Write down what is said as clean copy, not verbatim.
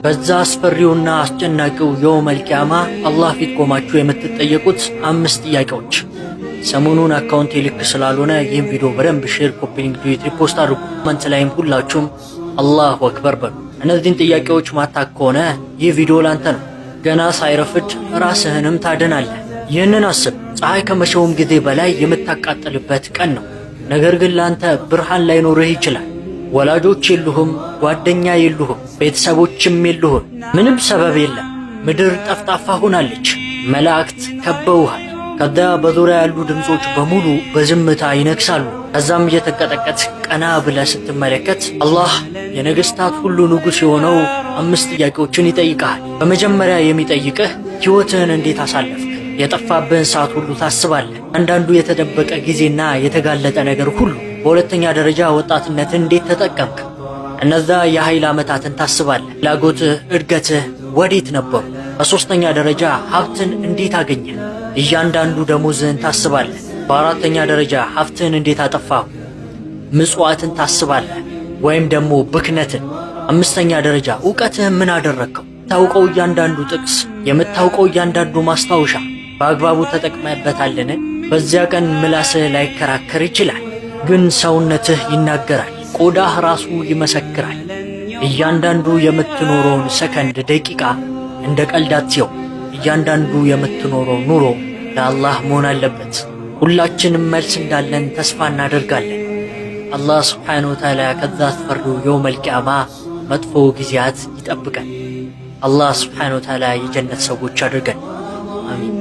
በዛ አስፈሪውና አስጨናቂው የውመል ቂያማ አላህ ፊት ቆማችሁ የምትጠየቁት አምስት ጥያቄዎች። ሰሞኑን account ኤ ልክ ስላልሆነ ይህን ቪዲዮ በደንብ share፣ copy link፣ duet፣ repost አድርጉ። Comment ላይም ሁላችሁም አላሁ አክበር በሉ። እነዚህን ጥያቄዎች ማታቅ ከሆነ ይህ ቪዲዮ ላንተ ነው። ገና ሳይረፍድ ራስህንም ታድናለህ። ይህንን አስብ። ፀሐይ ከመቼውም ጊዜ በላይ የምታቃጥልበት ቀን ነው። ነገር ግን ላንተ ብርሃን ላይኖርህ ይችላል። ወላጆች የሉህም፣ ጓደኛ የሉህም፣ ቤተሰቦችም የሉህም። ምንም ሰበብ የለም። ምድር ጠፍጣፋ ሆናለች። መላእክት ከበውሃል። ከዛ በዙሪያ ያሉ ድምፆች በሙሉ በዝምታ ይነግሳሉ። ከዛም እየተንቀጠቀጥክ ቀና ብለህ ስትመለከት አላህ የነገስታት ሁሉ ንጉሥ የሆነው አምስት ጥያቄዎችን ይጠይቅሃል። በመጀመሪያ የሚጠይቅህ ሕይወትህን እንዴት አሳለፍክ? የጠፋብህን ሰዓት ሁሉ ታስባለህ። አንዳንዱ የተደበቀ ጊዜና የተጋለጠ ነገር ሁሉ። በሁለተኛ ደረጃ ወጣትነትን እንዴት ተጠቀምክ? እነዛ የኃይል ዓመታትን ታስባለህ። ፍላጎትህ፣ እድገትህ ወዴት ነበሩ? በሦስተኛ ደረጃ ሀብትን እንዴት አገኘህ? እያንዳንዱ ደሞዝህን ታስባለህ። በአራተኛ ደረጃ ሀብትህን እንዴት አጠፋህ? ምጽዋትን ታስባለህ ወይም ደግሞ ብክነትን። አምስተኛ ደረጃ እውቀትህን ምን አደረግከው? ታውቀው እያንዳንዱ ጥቅስ፣ የምታውቀው እያንዳንዱ ማስታወሻ በአግባቡ ተጠቅመህበታልን? በዚያ ቀን ምላስህ ላይከራከር ይችላል፣ ግን ሰውነትህ ይናገራል። ቆዳህ ራሱ ይመሰክራል። እያንዳንዱ የምትኖረውን ሰከንድ፣ ደቂቃ እንደ ቀልድ አትየው። እያንዳንዱ የምትኖረው ኑሮ ለአላህ መሆን አለበት። ሁላችንም መልስ እንዳለን ተስፋ እናደርጋለን። አላህ ስብሓነሁ ወተዓላ ከዛ አስፈሪው የውመል ቂያማ መጥፎ ጊዜያት ይጠብቀን። አላህ ስብሓነሁ ወተዓላ የጀነት ሰዎች አድርገን። አሚን።